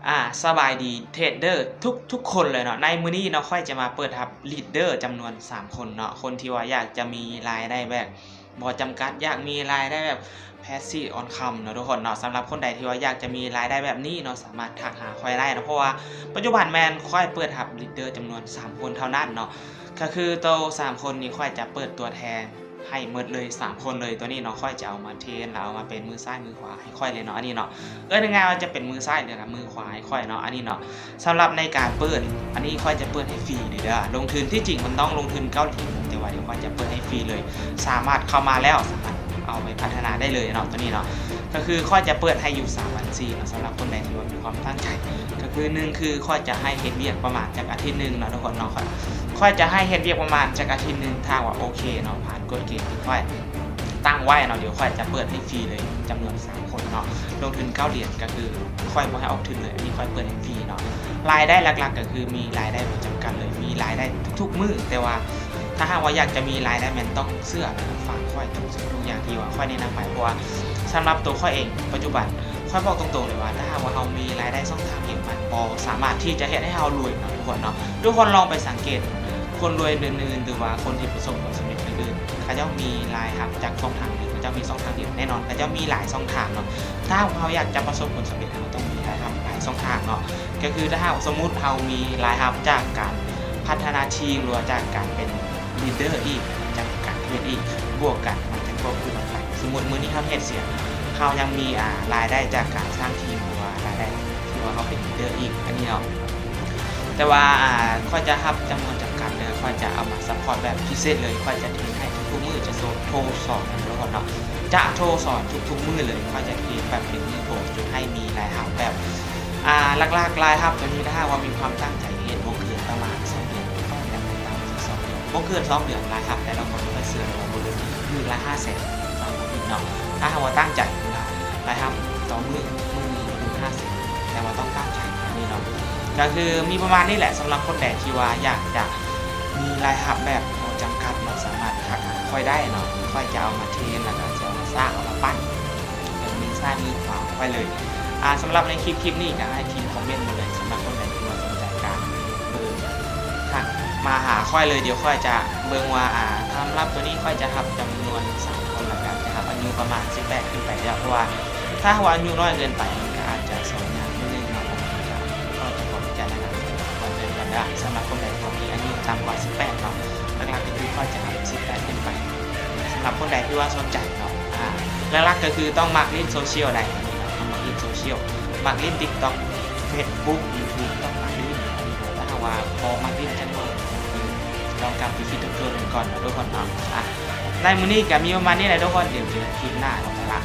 ອາ ສະບາຍດີເທຣດເດີທຸກໆຄົນເລີຍເນາະ. ໃນມື້ນີ້ເນາະ ຂ້ອຍຈະມາເປີດຮັບລີດເດີຈຳນວນສາມຄົນເນາະ, ຄົນທີ່ວ່າຢາກຈະມີລາຍໄດ້ແບບບໍ່ຈຳກັດ, ຢາກມີລາຍໄດ້ແບບ passive income ເນາະທຸກຄົນເນາະ. ສຳລັບຄົນໃດທີ່ວ່າຢາກຈະມີລາຍໄດ້ແບບນີ້ເນາະ ສາມາດທັກຫາຂ້ອຍໄດ້ເນາະ, ເພາະວ່າປັດຈຸບັນແມ່ນຂ້ອຍເປີດຮັບລີດເດີຈຳນວນສາມຄົນເທົ່ານັ້ນເນາະ, ກໍຄືໂຕສາມຄົນນີ້ ຂ້ອຍຈະເປີດຕົວແທນ ໃຫ້ໝົດເລີຍສາມຄົນເລີຍ. ຕົວນີ້ເນາະ ຂ້ອຍຈະເອົາມາເທຣນ ແລ້ວເອົາມາເປັນມືຊ້າຍມືຂວາໃຫ້ຂ້ອຍເລີຍເນາະ. ອັນນີ້ເນາະ ເອີ້ນງ່າຍໆວ່າຈະເປັນມືຊ້າຍ ຫຼືວ່າມືຂວາໃຫ້ຂ້ອຍເນາະ. ອັນນີ້ເນາະ ສຳລັບໃນການເປີດ ອັນນີ້ຂ້ອຍຈະເປີດໃຫ້ຟຣີເລີຍເດີ. ລົງທຶນ ທີ່ຈິງມັນຕ້ອງລົງທຶນເກົ້າຫຼຽນ, ແຕ່ວ່າດຽວຂ້ອຍຈະເປີດໃຫ້ຟຣີເລີຍ. ສາມາດເຂົ້າມາແລ້ວ ສາມາດເອົາໄປພັດທະນາໄດ້ເລີຍເນາະ. ຕົວນີ້ເນາະ ກໍຄືຂ້ອຍຈະເປີດໃຫ້ຢູ່ສາມບັນຊີເນາະ, ສຳລັບຄົນໃດທີ່ວ່າມີຄວາມຕັ້ງໃຈ. ກໍຄືໜຶ່ງ ຄືຂ້ອຍຈະໃຫ້ເຮັດວຽກປະມານຈັກອາທິດໜຶ່ງເນາະທຸກຄົນເນາະ. ຂ້ອຍ ຂ້ອຍຈະໃຫ້ເຮັດວຽກປະມານຈັກອາທິດໜຶ່ງ, ຖ້າວ່າໂອເຄເນາະ ຜ່ານກົດເກນທີ່ຂ້ອຍຕັ້ງໄວ້ເນາະ, ດຽວຂ້ອຍຈະເປີດໃຫ້ຟຣີເລີຍ ຈຳນວນສາມຄົນເນາະ. ລົງທຶນເກົ້າຫຼຽນ ກໍຄືຂ້ອຍບໍ່ໃຫ້ອອກທຶນເລີຍ, ອັນນີ້ຂ້ອຍເປີດໃຫ້ຟຣີເນາະ. ລາຍໄດ້ຫຼັກໆ ກໍຄືມີລາຍໄດ້ບໍ່ຈຳກັດເລີຍ, ມີລາຍໄດ້ທຸກໆມື້, ແຕ່ວ່າຖ້າຫາກວ່າຢາກຈະມີລາຍໄດ້ ແມ່ນຕ້ອງເຊື່ອ ແລະ ຟັງຂ້ອຍທຸກສິ່ງທຸກຢ່າງທີ່ວ່າຂ້ອຍແນະນຳໄປ. ເພາະວ່າສຳລັບໂຕຂ້ອຍເອງ ປັດຈຸບັນ ຂ້ອຍບອກຕົງໆເລີຍວ່າ ຖ້າຫາກວ່າເຮົາມີລາຍໄດ້ຊ່ອງທາງເອງ ມັນບໍ່ສາມາດທີ່ຈະເຮັດໃຫ້ເຮົາລວຍເນາະທຸກຄົນເນາະ. ທຸກຄົນລອງໄປສັງເກດ ຄົນລວຍອື່ນໆ ຫຼືວ່າຄົນທີ່ປະສົບຜົນສຳເລັດອື່ນໆ ເຂົາເຈົ້າມີລາຍຮັບຈາກຊ່ອງທາງອື່ນ, ເຂົາເຈົ້າມີຊ່ອງທາງດຽວ. ແນ່ນອນ ເຂົາເຈົ້າມີຫຼາຍຊ່ອງທາງເນາະ. ຖ້າຫາກເຮົາຢາກຈະປະສົບຜົນສຳເລັດ ເຮົາຕ້ອງມີລາຍຮັບຫຼາຍຊ່ອງທາງເນາະ. ກໍຄືຖ້າຫາກສົມມຸດເຮົາມີລາຍຮັບຈາກການພັດທະນາທີມ ຫຼືວ່າຈາກການເປັນ ລີດເດີອີກ ຈາກການເທຣດອີກ ບວກກັນ ມັນຈະຄວບຄູ່ກັນໄປ. ສົມມຸດມື້ນີ້ເຮົາເຮັດສຽງ ເຮົາຍັງມີ ອາ ລາຍໄດ້ຈາກການສ້າງທີມ ຫຼືວ່າລາຍໄດ້ທີ່ວ່າເຮົາເປັນລີດເດີອີກ ອັນນີ້ເນາະ. ແຕ່ວ່າ ອາ ຂ້ອຍຈະຮັບຈຳນວນຈຳກັດເດີ, ຂ້ອຍຈະເອົາມາຊັບພອດແບບພິເສດເລີຍ. ຂ້ອຍຈະເທຣນໃຫ້ທຸກໆມື້ ຈະໂທ ໂທສອນທຸກຄົນເນາະ, ຈະໂທສອນທຸກໆມື້ເລີຍ. ຂ້ອຍຈະເທຣນແບບເປັນມື້ໂຕ ຈົນໃຫ້ມີລາຍຮັບແບບ ອາ ຫຼັກໆ ລາຍຮັບຕົວນີ້ ຖ້າຫາກວ່າມີຄວາມຕັ້ງໃຈເຮັດ ບໍ່ເກີນປະມານສອງເດືອນ, ຕ້ອງເຮັດໃຫ້ຕ່ຳທີ່ສອງເດືອນ, ບໍ່ເກີນສອງເດືອນ ລາຍຮັບແຕ່ລະຄົນ ຂ້ອຍເຊື່ອເລີຍວ່າບໍ່ເກີນມື້ລະຫ້າແສນ ຟັງບໍ່ຜິດເນາະ. ຖ້າຫາກວ່າຕັ້ງໃຈ ລາຍຮັບຕໍ່ມື້ ມື້ໜຶ່ງບໍ່ເກີນຫ້າແສນ ແຕ່ວ່າຕ້ອງຕັ້ງໃຈ ອັນນີ້ເນາະ. ກໍຄືມີປະມານນີ້ແຫຼະ ສຳລັບຄົນໃດທີ່ວ່າຢາກຈະມີລາຍຮັບແບບບໍ່ຈຳກັດເນາະ ສາມາດທັກຫາຂ້ອຍໄດ້ເນາະ. ຂ້ອຍຈະເອົາມາເທຣນ ແລ້ວກໍຈະເອົາມາສ້າງ ເອົາມາປັ້ນ ເປັນມືຊ້າຍມືຂວາຂອງຂ້ອຍເລີຍ. ອາ ສຳລັບໃນຄລິບ ຄລິບນີ້ກໍໃຫ້ພິມຄອມເມັນມາເລີຍ. ສຳລັບຄົນໃດທີ່ວ່າສົນໃຈກໍ ເອີ ທັກມາຫາຂ້ອຍເລີຍ. ດຽວຂ້ອຍຈະເບິ່ງວ່າ ອາ ສຳລັບຕົວນີ້ຂ້ອຍຈະຮັບຈຳນວນສາມຄົນ ແລ້ວກໍຈະຮັບອາຍຸປະມານສິບແປດຂຶ້ນໄປແລ້ວ, ເພາະວ່າຖ້າຫາກວ່າອາຍຸນ້ອຍເກີນໄປ ມັນກໍອາດຈະສອນຍາກໜ້ອຍໜຶ່ງເນາະ. ກໍຕ້ອງຂໍຂອບໃຈນະ ກ່ອນເດີ ກ່ອນເດີ. ສຳລັບຄົນໃດທີ່ວ່າມີອາຍຸຕ່ຳກວ່າສິບແປດເນາະ, ຫຼັກໆກໍຄືຂ້ອຍຈະຮັບສິບແປດຂຶ້ນໄປ. ສຳລັບຄົນໃດທີ່ວ່າສົນໃຈເນາະ ອາ ຫຼັກໆກໍຄືຕ້ອງມັກຫຼິ້ນໂຊຊຽວໄດ໋ ອັນນີ້ເນາະ, ຕ້ອງມັກຫຼິ້ນໂຊຊຽວ, ມັກຫຼິ້ນ TikTok Facebook YouTube ຕ້ອງມັກຫຼິ້ນ. ຖ້າຫາກວ່າບໍ່ມັກຫຼິ້ນຈັກໜ້ອຍ ລອງກັບໄປຄິດທົບທວນເບິ່ງກ່ອນເນາະທຸກຄົນເນາະ. ອາ ໃນມື້ນີ້ກໍມີປະມານນີ້ແຫຼະທຸກຄົນ, ດຽວເຈີກັນຄລິບໜ້າເນາະ. ຫຼັກ